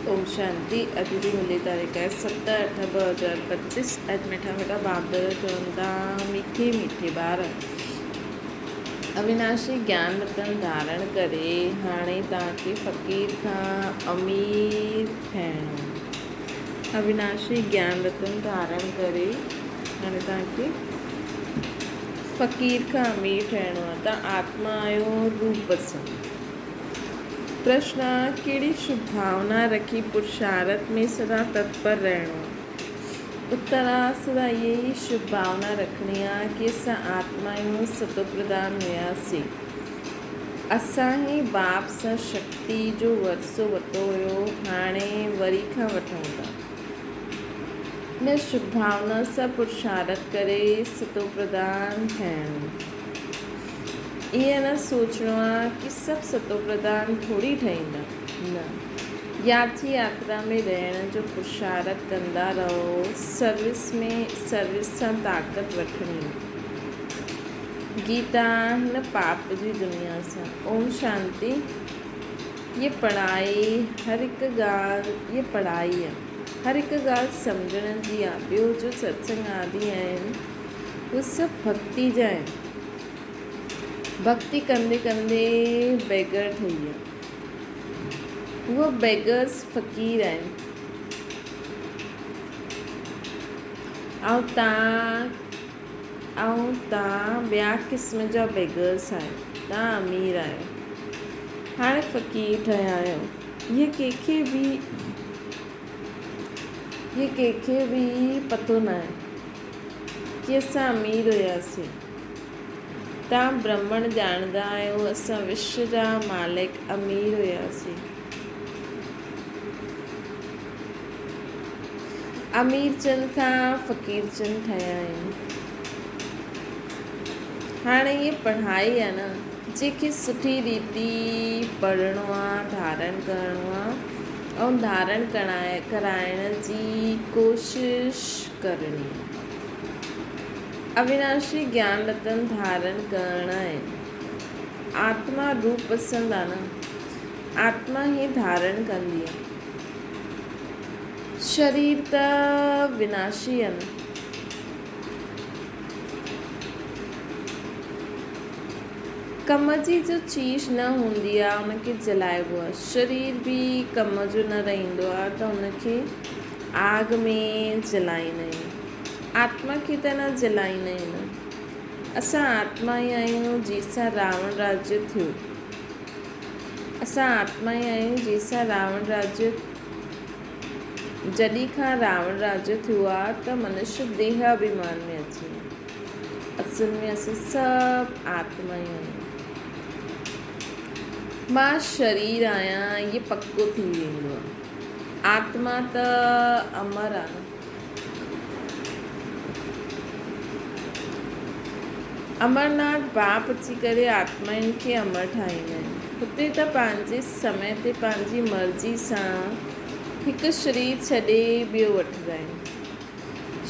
اوم شانتي اڄ جي ملي تاريخ آهي 7 8 2025 اڄ مٺا مٺا بابدر چون ٿا مٺي مٺي ٻار اويناشي گيان رتن ڌارڻ ڪري هاڻي توهان کي فقير کان امير ٺهڻو اويناشي گيان رتن ڌارڻ ڪري هاڻي توهان کي فقير کان امير ٺهڻو آهي توهان آتما آهيو روپ سان پرشن، ڪهڙي شڀ ڀاونا رکي پرشارٿ ۾ سدا تتپر رهڻو آ؟ اتر، سدا اها ئي شڀ ڀاونا رکڻي آ ڪي اسان آتمائون ستوپرڌان هياسين. اسان ئي باپ سان شڪتي جو ورثو وتو هيو، هاڻي وري کان وٺون ٿا. ان شڀ ڀاونا سان پرشارٿ ڪري ستوپرڌان ٺهڻو. ائين نه سوچڻو آ ڪي سڀ ستوپرڌان ٿوري ٺهيندا. نه. ياچي ياترا ۾ رهڻ جو پرشارٿ ڪندا رهو. سروس ۾ سروس سان طاقت وٺڻي. گيتا هن پاپ جي دنيا سان. اوم شانتي. هيء پڙهائي هر هڪ ڳالهه هيء پڙهائي آ. هر هڪ ڳالهه سمجهڻ جي آ. ٻيو جو ستسنگ آدي آهن. اهي سڀ ڀڳتي جا آهن. ڀڳتي ڪندي ڪندي بيگر ٺهي ويا. اهي بيگرس فقير آهن. ۽ تان ٻيا قسم جا بيگرس آهيو. تان امير آهيو. هاڻي فقير ٺهيا آهيو. اهي ڪنهن کي به پتو ناهي. ڪي اسان امير هياسين. توهان برهمڻ ڄاڻندا آهيو، اسان وشو جا مالڪ امير هياسين. امير چند کان فقير چند ٺهيا آهيون. هاڻي هيء پڙهائي آهي نه، جنهن کي سٺي ريتي پڙهڻو آهي، ڌارڻ ڪرڻو آهي ۽ ڌارڻ ڪرائڻ جي ڪوشش ڪرڻي. اويناشي گيان رتن ڌارڻ ڪرڻ آهن. آتما روپ پسند آ نه. آتما ئي ڌارڻ ڪندي آ. شرير ته وناشي آ نه. ڪم جي جو چيز نه هوندي آ ان کي جلائبو آ. شرير به ڪم جو نه رهندو آ ته ان کي آگ ۾ جلائيندا آهيون. آتما کي ته نه جلائيندا آهيون نه. اسان آتما ئي آهيون جنهن سان راوڻ راجيه ٿيو. اسان آتما ئي آهيون جنهن سان راوڻ راجيه جڏهن کان راوڻ راجيه ٿيو آ ته منش ديهه اڀيمان ۾ اچي ويو. اصل ۾ اسان سڀ آتما ئي آهيون. مان شرير آهيان اهي پڪو ٿي ويندو آ. آتما ته امر آ نه. امرناٿ باپ اچي ڪري آتمائن کي امر ٺاهيندا آهن. هتي ته پنهنجي سمي تي پنهنجي مرضي سان هڪ شرير ڇڏي ٻيو وٺندا آهن.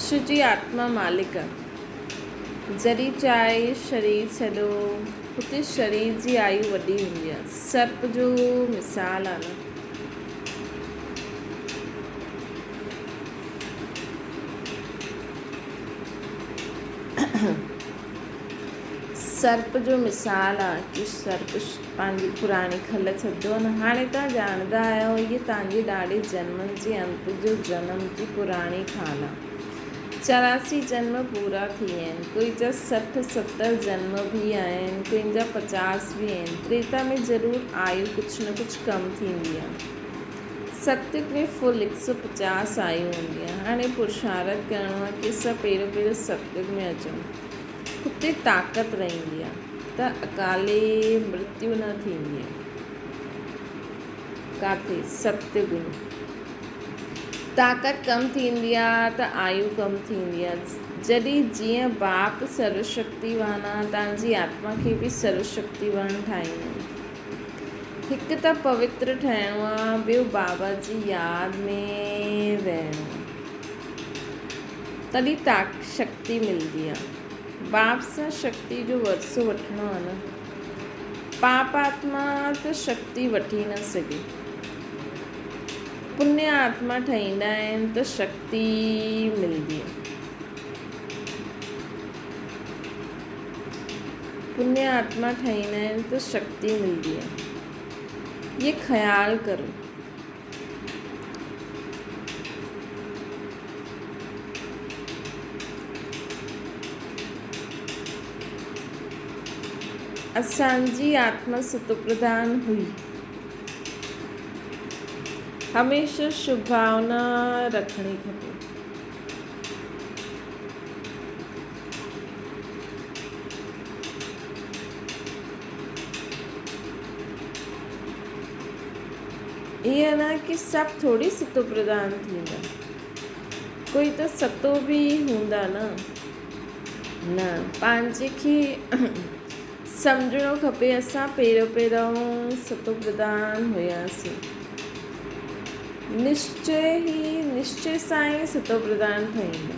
شو جي آتما مالڪ آ. جڏهن چاهي شرير ڇڏو. هتي شرير جي آيو وڏي هوندي آ. سرپ جو مثال آ نه. سرپ جو مثال آ ڪي سرپ پنهنجي پراڻي کل ڇڏندو آ نه. هاڻي توهان ڄاڻندا آهيو هيء توهان جي ڏاڏي جنمن جي انت جو جنم جي پراڻي کال آ. 84 جنم پورا ٿي ويا آهن. ڪوئي جا 60 70 جنم به آهن، ڪوئي جا 50 به آهن. تريتا ۾ ضرور آيو ڪجهه نه ڪجهه ڪم ٿيندي آ. ستيگ ۾ فل هڪ سو 50 آيو هوندي آ. هاڻي پرشارٿ ڪرڻو آ ڪي اسان پهريون پهريون ستيگ ۾ اچون. هتي طاقت رهندي آ ته اڪالي مرتيو نه ٿيندي آ. ڪاٿي ستيگ ۾. طاقت ڪم ٿيندي آ ته آيو ڪم ٿيندي آ. جڏهن جيئن باپ سرو شڪتيوان آ، تان جي آتما کي به سرو شڪتيوان ٺاهيندو. هڪ ته پوتر ٺهڻو آ، ٻيو بابا جي ياد ۾ رهڻو آ. تڏهن طاقت شڪتي ملندي آ. باپ سان شڪتي جو ورثو وٺڻو آ نه. پاپ آتما ته شڪتي وٺي نه سگهي. پڃ آتما ٺهيندا آهن ته شڪتي ملندي آهي. پڃ آتما ٺهيندا آهن ته شڪتي ملندي آهي. اهي خيال ڪرو. اسان جي آتما ستوپرڌان هئي. هميشه شڀ ڀاونا رکڻي کپي. ائين نه ڪي سڀ ٿوري ستو پرڌان ٿيندا. ڪوئي ته ستو به هوندا نه. نه پنهنجي کي سمجهڻو کپي اسان پهريون پهريون ستو پرڌان هياسين. نشچي ئي نشچي سان ئي ستو پرڌان ٺهيندو.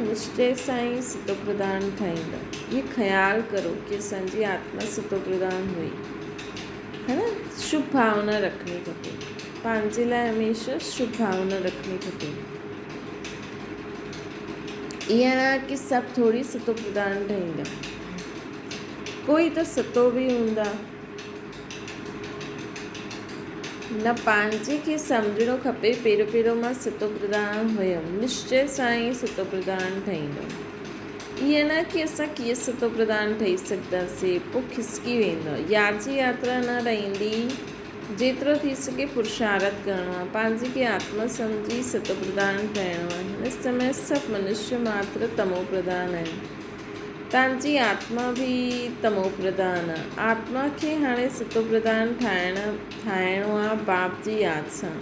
نشچي سان ئي ستو پرڌان ٺهيندو. هي خيال ڪرو ڪي اسان جي آتما ستو پرڌان هئي. ها نه شڀ ڀاونا رکڻي کپي. پنهنجي لاء هميشه شڀ ڀاونا رکڻي کپي. ائين نه ڪي سڀ ٿوري ستو پرڌان ٺهيندا. ڪوئي ته ستو به هوندا. نه پنهنجي کي سمجهڻو کپي پهريون پهريون مان ستو پرڌان هيم نشچي سان ئي ستو پرڌان ٺهيندم. ائين نه ڪي اسان ڪيئن ستو پرڌان ٺهي سگهنداسين پوء کسڪي ويندو. ياجي ياترا نه رهندي. جيترو ٿي سگهي پرشارٿ ڪرڻو آهي. پنهنجي کي آتما سمجهي ستو پرڌان ٺهڻو آهي. هن سمي سڀ منشيه ماتر تمو پرڌان آهن. تان جي آتما به تمو پرڌان آهي. آتما کي هاڻي ستو پرڌان ٺاهڻو آهي باپ جي ياد سان.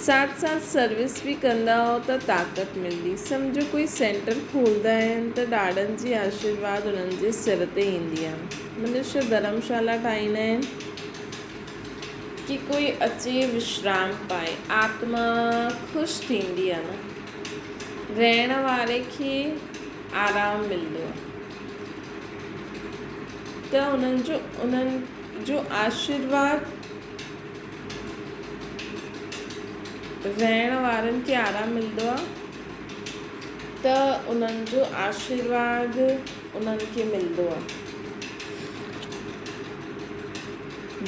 ساٿ ساٿ سروس به ڪندؤ ته طاقت ملندي. سمجهو ڪوئي سينٽر کولندا آهن ته ڏاڏن جي آشيرواد انهن جي سر تي ايندي آهي. منشيه ڌرمشالا ٺاهيندا آهن ڪي ڪوئي اچي وشرام پائي. آتما خوش ٿيندي آهي نه. رهڻ واري کي آرام ملندو آهي ته انهن جو آشيرواد رهڻ وارن کي آرام ملندو آهي ته انهن جو آشيرواد انهن کي ملندو آهي.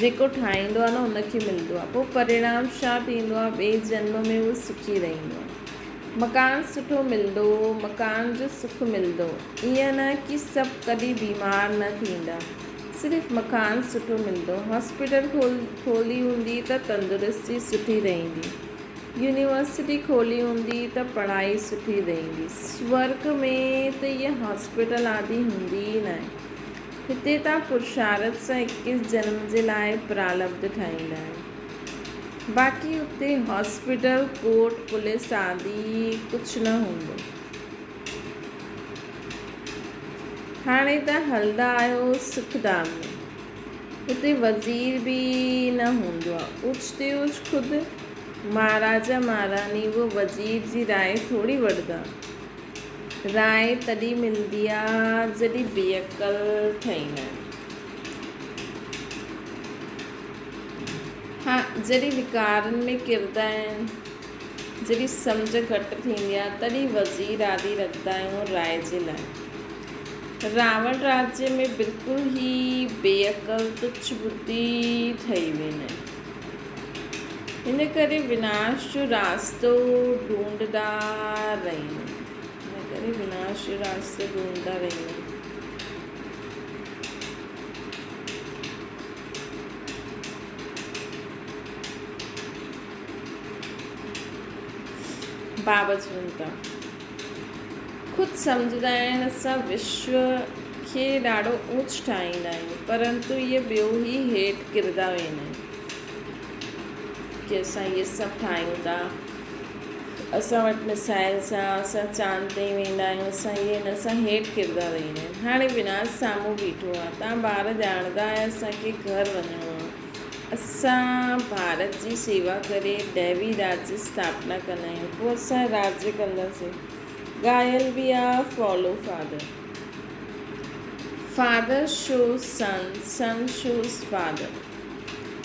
جيڪو ٺاهيندو آهي نه ان کي ملندو آهي. پوء پرڻام ڇا ٿيندو آهي ٻئي جنم ۾ هو سکي رهندو آهي. مڪان سٺو ملندو، مڪان جو سک ملندو. ائين نه ڪي سڀ ڪڏهن بيمار نه ٿيندا. صرف مڪان سٺو ملندو. هاسپيٽل کولي هوندي ته تندرستي سٺي رهندي. يونيورسٽي کولي هوندي ته پڙهائي سٺي رهندي. سورڳ ۾ ته اها هاسپيٽل آدي هوندي ئي ناهي. هتي تان پرشارٿ سان اڪيس جنم جي لاء پرالبڌ ٺاهيندا آهن. باقي اتي هاسپيٽل، ڪورٽ، پوليس آدي ڪجهه نه هوندو. هاڻي ته هلندا آهيو سک ڌام ۾. اتي وزير به نه هوندو آهي. اوچتي اوچ خود مهاراجا مهاراڻي به وزير جي راء ٿوري وٺندا. راء تڏهن ملندي آ جڏهن بي عقل ٺهيندا آهن. ها جڏهن وڪارن ۾ ڪرندا آهن، جڏهن سمجهه گهٽ ٿيندي آ تڏهن وزير آدي رکندا آهيون راء جي لاء. راوڻ راجيه ۾ بلڪل ئي بي عقل تڇ ٻڌي ٺهي ويندا آهن. ان ڪري وناش جو راستو ڍونڍندا رهندا آهن. ان ڪري وناش جو راستو ڍونڍندا رهندا آهن. بابا چون ٿا خود سمجهندا آهن اسان وشو کي ڏاڍو اوچ ٺاهيندا آهيون پرنتو اهي ٻيو ئي هيٺ ڪرندا ويندا آهن ڪي اسان اهي سڀ ٺاهيون ٿا اسان وٽ مسائلس آ اسان چاند تائين ويندا آهيون اسان اهي هن سان هيٺ ڪرندا ويندا آهن هاڻي وناش سامهون بيٺو آ تان ٻار ڄاڻندا آهيو اسان کي گهر وڃڻو آ اسان ڀارت جي سيوا ڪري ديوي راج جي اسٿاپنا ڪندا آهيون پوء اسان راڄ ڪنداسين ڳايل به آ follow father father shows son son shows father.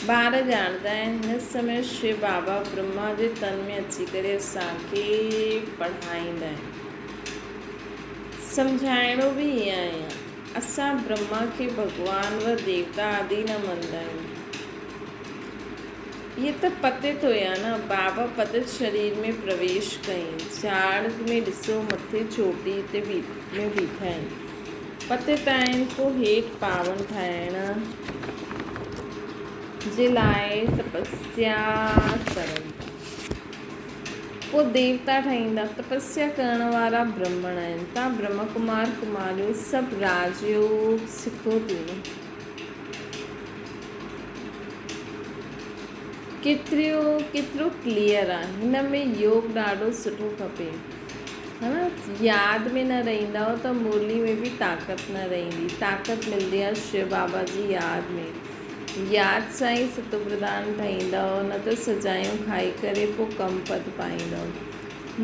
ٻار ڄاڻندا آهن هن سمي شو بابا برهما جي تن ۾ اچي ڪري اسان کي پڙهائيندا آهن. سمجهائڻو به ائين آهي. اسان برهما کي ڀڳوان و ديوتا آدي نه مڃندا آهيون. هي ته پتت هيا نه. بابا پتت شرير ۾ پرويش ڪيائين. جھاڙ ۾ ڏسو مٿي چوٽي تي ۾ بيٺا آهن. پتت آهن پوء هيٺ پاون ٺاهڻ جي لاء تپسيا ڪرن ٿا. پوء ديوتا ٺهيندا. تپسيا ڪرڻ وارا برهمڻ آهن. تان برهما ڪمار ڪماريون سڀ راج يوگ سکو ٿيون نه. ڪيتريو ڪيترو ڪليئر آ. هن ۾ يوگ ڏاڍو سٺو کپي. ها نه ياد ۾ نه رهندؤ ته مرلي ۾ به طاقت نه رهندي. طاقت ملندي آ شو بابا جي ياد ۾. ياد سان ئي ستوپرڌان ٺهيندؤ نه ته سزايون کائي ڪري پوء ڪم پد پائيندؤ.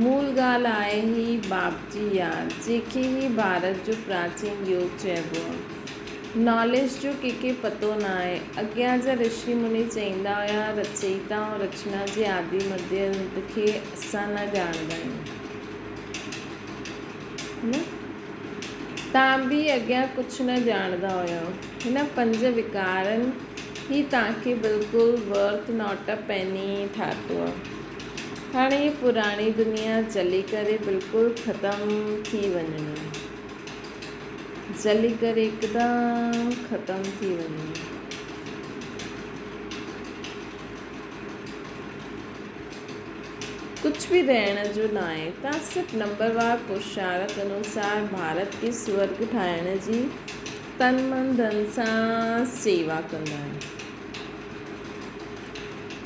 مول ڳالهه آهي هي باپ جي ياد جنهن کي هي ڀارت جو پراچين يوگ چئبو آ. ناليج جو ڪنهن کي پتو نه آهي. اڳيان جا رشي مني چئيندا هيا رچئيتا ۽ رچنا جي آدي مڌيه انت کي اسان نه ڄاڻندا آهيون. نه تان به اڳيان ڪجهه نه ڄاڻندا هيؤ. هن پنج وڪارن ئي تان کي بلڪل ورٿ not a پيني ٺاتو آ. هاڻي هي پراڻي دنيا جلي ڪري بلڪل ختم ٿي وڃڻي آ. جلي ڪري هڪدم ختم ٿي وڃڻي آ. ڪجهه به رهڻ جو ناهي. تان صرف نمبروار پرشارٿ انوسار ڀارت کي سورڳ ٺاهڻ جي تن من ڌن سان سيوا ڪندا آهيو.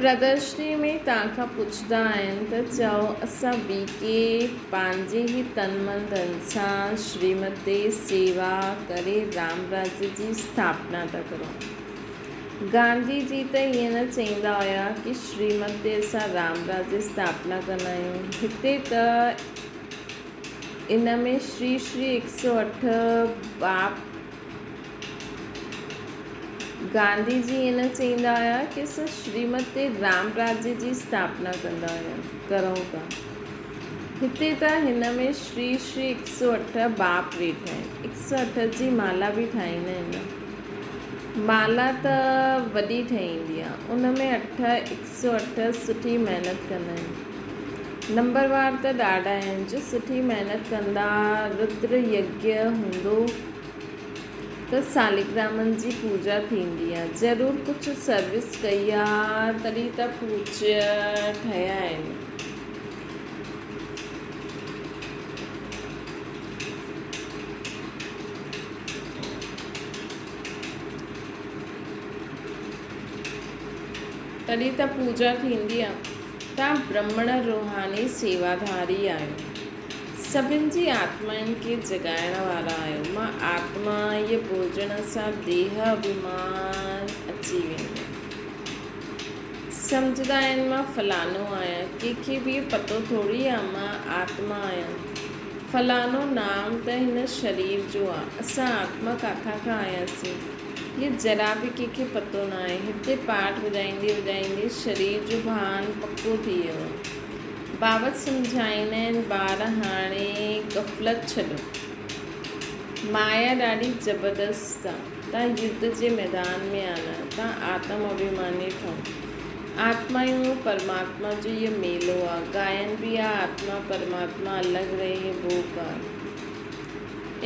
پردرشني ۾ توهان کان پڇندا آهن ته چئو اسان بي ڪي پنهنجي ئي تن من ڌن سان شريمت تي سيوا ڪري رام راجيه جي اسٿاپنا ٿا ڪرون. گانڌي جي ته ائين نه چئيندا هيا ڪي شريمت تي اسان رام راجيه اسٿاپنا ڪندا آهيون. هتي ته ان ۾ شري شري هڪ سو اٺ باپ گانڌي جي ائين نه چئيندا هيا ڪي اسان شريمت تي رام راجيه جي اسٿاپنا ڪندا هيا ڪرون ٿا. هتي ته هن ۾ شري شري هڪ سو اٺ باپ ويٺا آهن. هڪ سو اٺ جي مالا به ٺاهيندا آهن نه. مالا ته وڏي ٺهيندي آهي. ان ۾ اٺ هڪ سو اٺ سٺي محنت ڪندا آهن. نمبروار ته ڏاڍا آهن جو سٺي محنت ڪندا. ردر يگيه هوندو ته سالگرامن جي پوڄا ٿيندي آ. ضرور ڪجهه سروس ڪئي آ تڏهن ته پوڄ ٺهيا آهن. تڏهن ته پوڄا ٿيندي آ. توهان برهمڻ روحاني سيواڌاري آهيو. سڀن جي آتمائن کي جڳائڻ وارا آهيو. مان آتما اهي ٻولجڻ سان ديهه اڀيمان اچي ويندو. سمجهندا آهن مان فلانو آهيان. ڪنهن کي به اهو پتو ٿوري آ مان آتما آهيان. فلانو نام ته هن شرير جو آ. اسان آتما ڪاٿان کان آياسين؟ اهو ذرا به ڪنهن کي پتو ناهي. هتي پاٺ وڄائيندي وڄائيندي شرير جو ڀان پڪو ٿي ويو آ. بابت سمجهائيندا آهن ٻار هاڻي غفلت ڇڏو. مايا ڏاڍي زبردست آ. تان يڌ جي ميدان ۾ آنا. تان آتم اڀيماني ٺهو. آتمائون ۽ پرماتما جو اهو ميلو آ. گائن به آ آتما پرماتما الڳ رهي وو ڪار.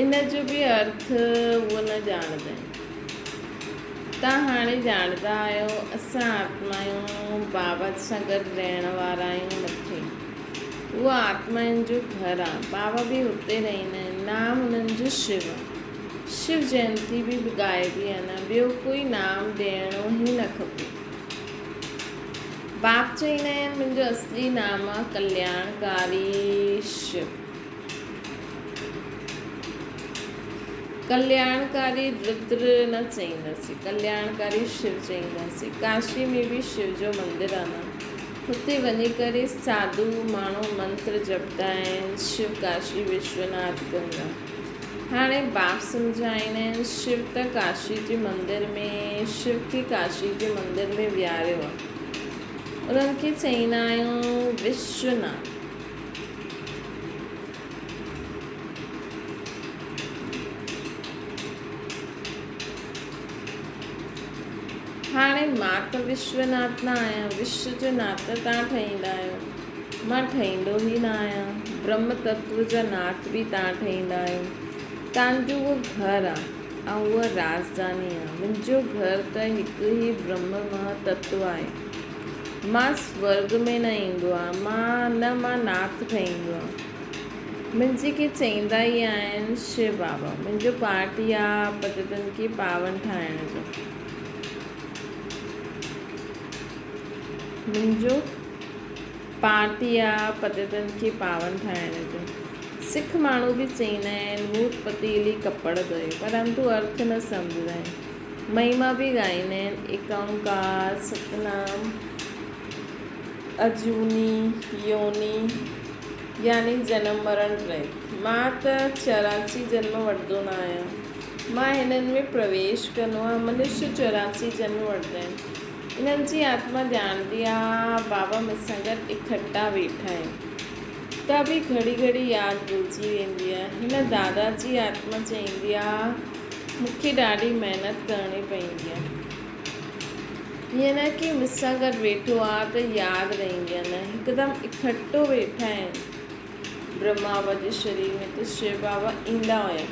ان جو به ارٿ اهو نه ڄاڻندا آهن. توهان هاڻي ڄاڻندا آهيو اسان آتمائون بابا سان گڏ رهڻ وارا آهيون مٿي. اهو آتمائن جو گهر آ. بابا به اتي رهندا آهن. نام انهن جو شو آ. شو جينتي به ڳائبي آ نه ٻيو ڪوئي نام ڏيڻو ئي نه کپي. باپ چئيندا آهن منهنجو اصلي نام آ ڪلياڻڪاري شو. ڪلياڻڪاري ردر نه چئينداسين، ڪلياڻڪاري شو چئينداسين. ڪاشي ۾ به شو جو مندر آ نه، هتي وڃي ڪري ساڌو ماڻهو منتر جپدا آهن، شو ڪاشي وشوناٿ گنگا. هاڻي باپ سمجهائيندا آهن، شو ته ڪاشي جي مندر ۾، شو کي ڪاشي جي مندر ۾ ويهاريو آهي. انهن کي چئيندا آهيون وشوناٿ. هاڻي مان ته وشوناٿ نه آهيان، وشو جو ناٿ ته توهان ٺهيندا آهيو. مان ٺهيندو ئي نه آهيان. برهم تتو جا ناٿ به توهان ٺهيندا آهيو. توهان جو اهو گهر آ ۽ اها راڄڌاني آ. منهنجو گهر ته هڪ ئي برهم مها تتو آهي. مان سورڳ ۾ نه ايندو آهيان، مان نه مان ناٿ ٺهيندو آهيان. منهنجي کي چئيندا ئي آهن شو بابا. منهنجو پارٽ ئي آ پتيتن کي پاون ٺاهڻ جو. منهنجو پارٽ ئي آ پتيتن کي پاون ٺاهڻ جو. سک ماڻهو به چئيندا آهن موت پتيلي ڪپڙ ڌوئي پرنتو ارٿ نه سمجهندا آهن. مهما به ڳائيندا آهن اڪ اونڪار ستنام اجوني يوني يعني جنم مرڻ رهت. مان ته 84 جنم وٺندو نه آهيان. مان هنن ۾ پرويش ڪندو آهيان. منشيه 84 جنم وٺندا آهن. انهن جي آتما ڄاڻندي آ بابا مون سان گڏ اڪٺا ويٺا آهن. ته به گهڙي گهڙي ياد ڀلجي ويندي آ. هن دادا جي آتما چئيندي آ مون کي ڏاڍي محنت ڪرڻي پئيندي آ. ائين نه ڪي مون سان گڏ ويٺو آ ته ياد رهندي آ نه هڪدم اڪٺو ويٺا آهن. برهما بابا جي شرير ۾ ته شو بابا ايندا هيا.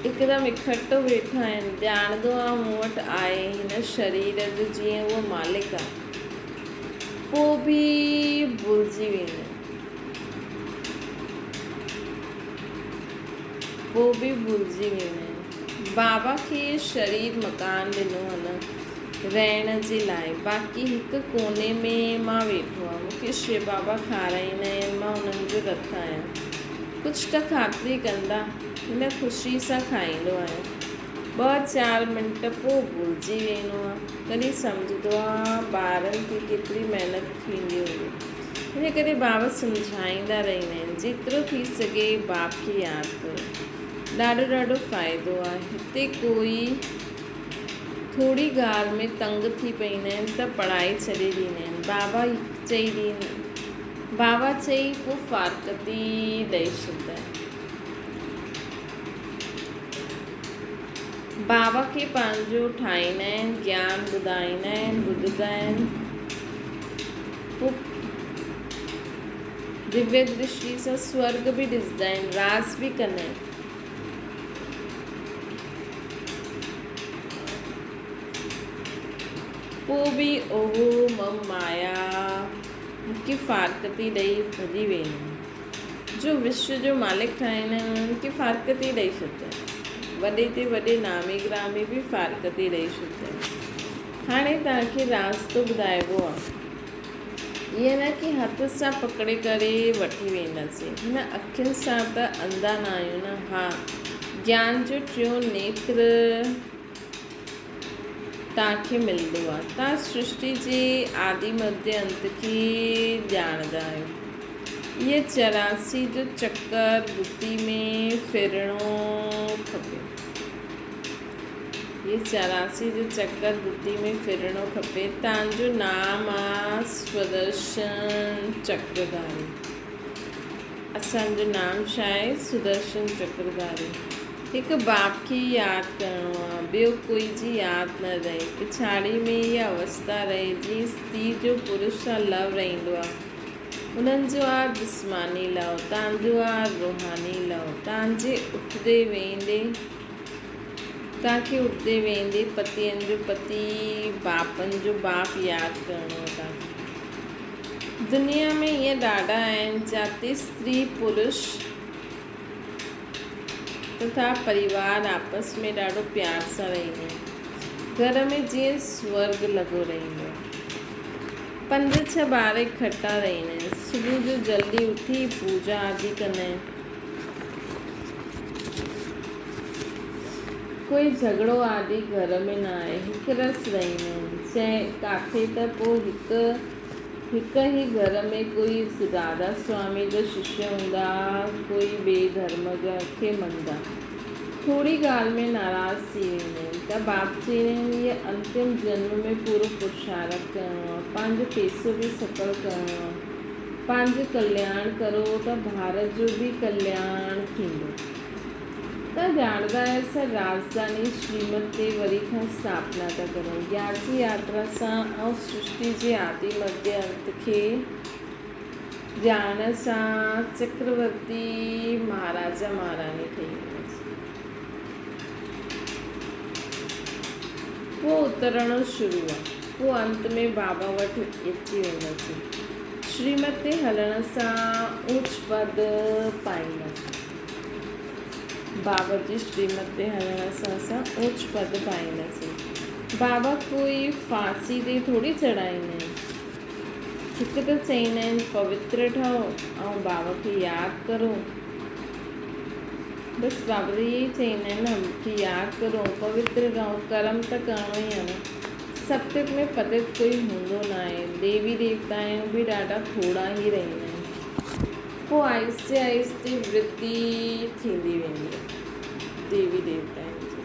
هڪدم اڪٺو ويٺا آهن. ڄاڻندو آ مون وٽ آهي هن شرير جو جيئن اهو مالڪ آ. پوء به ڀلجي ويندا آهن. پوء به ڀلجي ويندا آهن. بابا کي شرير مڪان ڏنو هن رهڻ جي لاء. باقي هڪ ڪوني ۾ مان ويٺو آهيان. مون کي شو بابا کارائيندا آهن. مان انهن جو رٿ آهيان. ڪجهه ته خاطري ڪندا. هن خوشي سان کائيندو آهيان. ٻه چار منٽ پوء ڀلجي ويندو آهيان. ڪڏهن سمجهندو آهيان ٻارن کي ڪيتري محنت ٿيندي هوندي. ان ڪري بابا سمجهائيندا رهندا آهن. جيترو ٿي سگهي باپ کي ياد ڪريو. ڏاڍو ڏاڍو فائدو آهي. هتي ڪوئي ٿوري ڳالهه ۾ تنگ ٿي پئيندا آهن ته پڙهائي ڇڏي ڏيندا آهن. بابا چئي بابا چئي پوء فارغتي ڏئي ڇڏيندا آهن. بابا کي پنهنجو ٺاهيندا آهن، گيان ٻڌائيندا آهن، ٻڌندا آهن. پوء دويه درشٽي سان سورڳ به ڏسندا آهن، راس به ڪندا آهن. پوء به اهو مم مايا مون کي فارغتي ڏئي ڀڄي ويندي. جو وشو جو مالڪ ٺاهيندا آهن انهن کي فارغتي ڏئي ڇڏيندا آهن. وڏي تي وڏي نامي گرامي به فارغتي ڏئي ڇڏيندا آهن. هاڻي توهان کي راستو ٻڌائبو آهي. ائين نه ڪي هٿ سان پڪڙي ڪري وٺي وينداسين. هن اکين سان ته انڌا نه آهيون نه. ها، گيان جو ٽيون نيتر توهان کي ملندو آهي. توهان سرشٽي جي آدي مڌيه انت کي ڄاڻندا آهيو. اهي 84 جو چڪر بتي ۾ ڦرڻو کپي. اهي 84 جو چڪر بتي ۾ ڦرڻو کپي. توهان جو نام آ سودرشن چڪرڌاري. اسان جو نام ڇا آهي؟ سدرشن چڪرڌاري. هڪ باپ کي ئي ياد ڪرڻو آ، ٻيو ڪوئي جي ياد نه رهي. پڇاڙي ۾ اها اوستا رهي جيئن استري جو پرش سان لو رهندو آ. انهن جو آ جسماني لو، تان جو آ روحاني لو. تان جي اٿندي ويهندي، تان کي اٿندي ويهندي پتين جو پتي، باپن جو باپ ياد ڪرڻو آ تان کي. دنيا ۾ ائين ڏاڍا آهن جاتي استري پرش تٿا پريوار آپس ۾ ڏاڍو پيار سان رهندا آهن. گهر ۾ جيئن سورڳ لڳو رهندو آهي. پنج ڇهه ٻار اڪٺا رهندا آهن. صبح جو جلدي اٿي پوڄا آدي ڪندا آهن. ڪوئي جهڳڙو آدي گهر ۾ نه آهي. هڪ رس رهندا آهن. چئه ڪاٿي ته پوء هڪ هڪ ئي گهر ۾ ڪوئي راڌا سوامي جا ششيه هوندا، ڪوئي ٻئي ڌرم جا کي مڃدا. ٿوري ڳالهه ۾ ناراض ٿي ويندا آهن ته باپ چيائين هيء انتم جنم ۾ پورو پرشارٿ ڪرڻو آهي، پنهنجو پيسو به سڦل ڪرڻو آهي، پنهنجو ڪلياڻ ڪرو ته ڀارت جو به ڪلياڻ ٿيندو. ته ڄاڻندا آهيو اسان راڄڌاني شريمت تي وري کان اسٿاپنا ٿا ڪريون. گيارسي ياترا سان ۽ سرشٽي جي آدي مڌيه انت کي ڄاڻڻ سان چڪرورتي مهاراجا مهاراڻي ٺهي وينداسين. پوء اترڻو شروع آ. پوء انت ۾ بابا وٽ اچي وينداسين. شريمت تي هلڻ سان اوچ پد پائينداسين. بابا جي شريمت تي هلڻ سان اسان اوچ پد پائينداسين. بابا ڪوئي ڦاسي تي ٿوري چڙهائيندا آهن. هڪ ته چئيندا آهن پوتر ٺهو ۽ بابا کي ياد ڪرو. بس بابا ته اهي ئي چئيندا آهن نه مون کي ياد ڪرو ۽ پوتر رهو. ڪرم ته ڪرڻو ئي آهي نه. ستيوگ ۾ پتيت ڪوئي هوندو ناهي. ديوي ديوتائون به ڏاڍا ٿورا ئي رهندا آهن. پوء آهستي آهستي ورڌي ٿيندي ويندي آهي ديوي ديوتائن جي.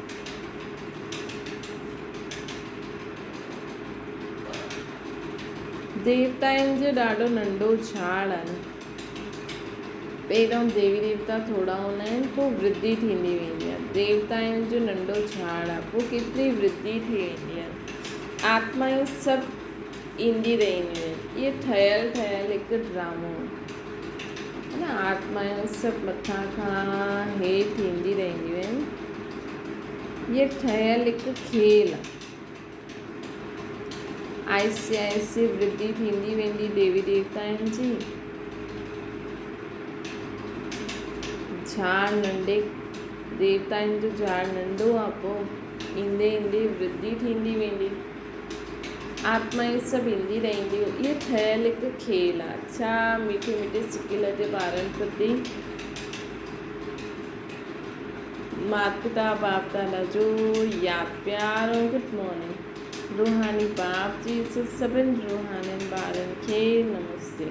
ديوتائن جو ڏاڍو ننڍو جهاڙ آهي نه. پهريون ديوي ديوتا ٿورا هوندا آهن پوء ورڌي ٿيندي ويندي آهي. ديوتائن جو ننڍو جهاڙ آهي پوء ڪيتري ورڌي ٿي ويندي آهي. آتمائون سڀ ايندي رهنديون آهن. اهي ٺهيل ٺهيل هڪ ڊرامو آهي نه. آتمائون سڀ مٿان کان هيٺ ايندي رهنديون آهن. اهي ٺهيل هڪ کيل آهي. آهستي آهستي ورڌي ٿيندي ويندي ديوي ديوتائن جي. جهاڙ ننڍي ديوتائن جو جهاڙ ننڍو آهي پوء ايندي ايندي ورڌي ٿيندي ويندي. آتمائون سڀ ايندي رهنديون. اهو ٺهيل هڪ کيل آ. ڇا مٺي مٺي سڪيل جي ٻارن پرتي مات پتا باپ دادا جو ياد پيار ۽ گڊ مارننگ. روحاني باپ جي سڀن روحانين ٻارن کي نمستي.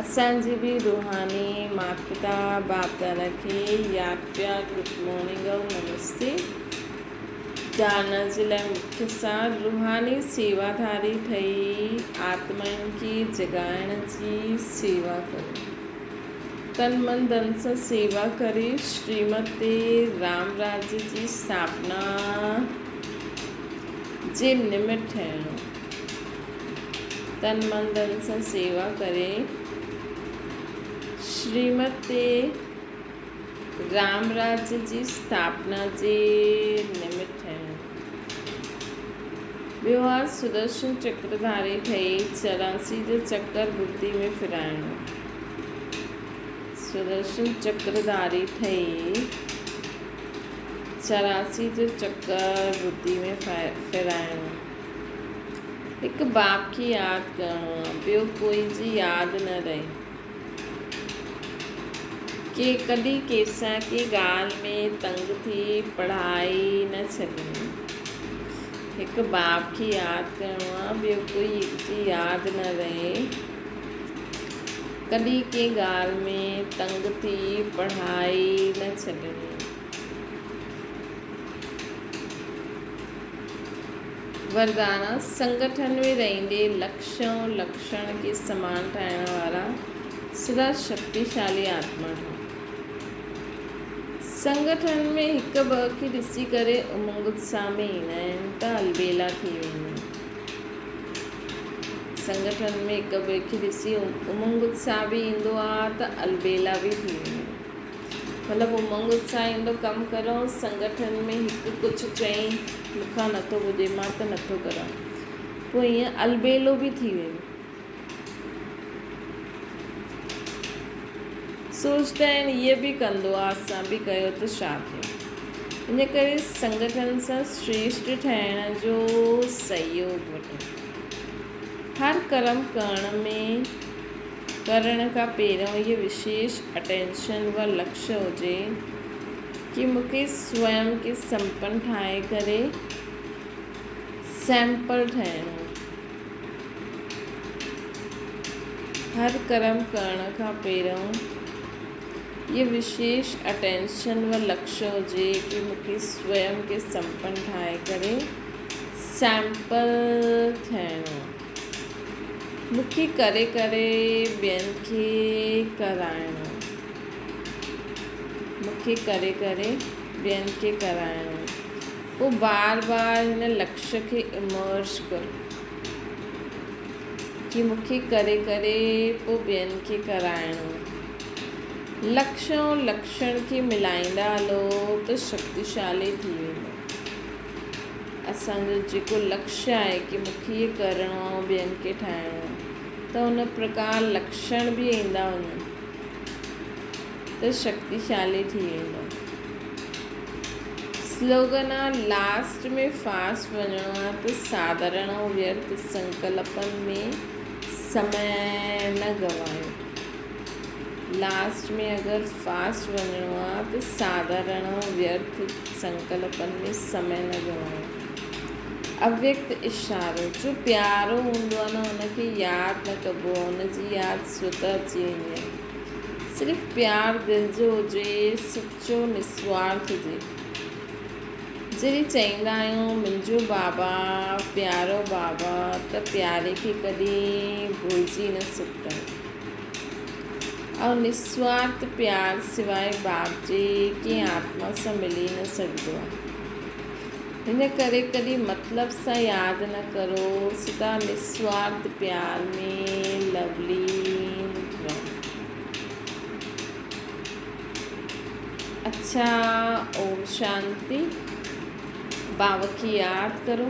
اسان جي به روحاني مات پتا باپ دادا کي ياد پيار گڊ مارننگ ۽ نمستي. دانا جي لاء مکيه سار روحاني سيواڌاري ٺهي آتمائن کي جڳائڻ جي سيوا ڪريو. تن من ڌن سان سيوا ڪري شريمت تي رام راجيه جي اسٿاپنا جي نمت ٺهڻو. تن من ڌن سان سيوا ڪري شريمت تي رام راجيه جي اسٿاپنا جي نمت ٺهيو. ٻيو آ سدرشن چڪرڌاري ٺهي 84 جو چڪر ٻڌي ۾ ڦيرائڻو. سدرشن چڪرڌاري ٺهي 84 جو چڪر ٻڌي ۾ ڦيرائڻو. هڪ باپ کي ياد ڪرڻو آ، ٻيو ڪوئي جي ياد نه رهي. ڪي ڪڏهن ڪيسان ڪي ڳالهه ۾ تنگ ٿي پڙهائي نه ڇڏڻي. هڪ باپ کي ياد ڪرڻو آ ٻيو ڪوئي هڪ جي ياد نه رهي. ڪڏهن ڪنهن ڳالهه ۾ تنگ ٿي پڙهائي نه ڇڏڻي. وردانا، سنگٺن ۾ رهندي لڪش ۽ لڪشڻ کي سمان ٺاهڻ وارا سدا شڪتيشالي آتما ٺهو. سنگٺن ۾ هڪ ٻه کي ڏسي ڪري امنگ اتساهه ۾ ايندا آهن ته البيلا ٿي ويندا آهن. سنگٺن ۾ هڪ ٻئي کي ڏسي امنگ اتساهه به ايندو آهي ته البيلا به ٿي ويندا آهن. مطلب امنگ اتساهه ايندو ڪم ڪرڻ سنگٺن ۾ هڪ ڪجهه چئين مون کان نٿو پڄي مان ته نٿو ڪران پوء ائين البيلو به ٿي ويندو سوچدا آهن هيء به ڪندو آ اسان به ڪيو ته ڇا ٿيو ان ڪري سنگٺن سان شريشٽ ٺهڻ جو سهيوگ وٺو هر ڪرم ڪرڻ ۾ ڪرڻ کان پهريون اهي وشيش اٽينشن و لڪش هجي ڪي مون کي سوئم کي سمپن ٺاهي ڪري سيمپل ٺاهڻو. هر ڪرم ڪرڻ کان پهريون اهو وشيش اٽينشن و لڪشيه هجي ڪي مون کي سويم کي سمپن ٺاهي ڪري سيمپل ٿيڻو آهي. مون کي ڪري ڪري ٻين کي ڪرائڻو آهي. مون کي ڪري ڪري ٻين کي ڪرائڻو آهي. پوء بار بار هن لڪشيه کي امرس ڪرو. ڪي مون کي ڪري ڪري پوء ٻين کي ڪرائڻو. لڪش ۽ لڪشڻ کي ملائيندا هلو ته شڪتيشالي ٿي ويندو. اسان جو جيڪو لڪش آهي ڪي مون کي هي ڪرڻو آهي ۽ ٻين کي ٺاهڻو آهي ته ان پرڪار لڪشڻ به ايندا وڃن ته شڪتيشالي ٿي ويندو. سلوگن آ لاسٽ ۾ فاسٽ وڃڻو آ ته ساڌارڻ ۽ ويرٿ سنڪلپن ۾ سمي نه گنوايو. لاسٽ ۾ اگر فاسٽ وڃڻو آ ته ساڌارڻ ۽ ويرٿ سنڪلپن ۾ سمي نه گنوايو. اويڪت اشارو، جو پيارو هوندو آ نه ان کي ياد نه ڪبو آ ان جي ياد سوته اچي ويندي آ. صرف پيار دل جو هجي، سچو نسوارٿ هجي. جڏهن چئيندا آهيون منهنجو بابا، پيارو بابا ته پياري کي ڪڏهن ڀلجي نه سگهندا آهيون. ۽ نسوارٿ پيار سواء باپ جي ڪنهن آتما سان ملي نه سگهندو آهي. ان ڪري ڪڏهن مطلب سان ياد نه ڪرو، سدا نسوارٿ پيار ۾ لولين رهو. اڇا اوم شانتي. بابا کي ياد ڪرو.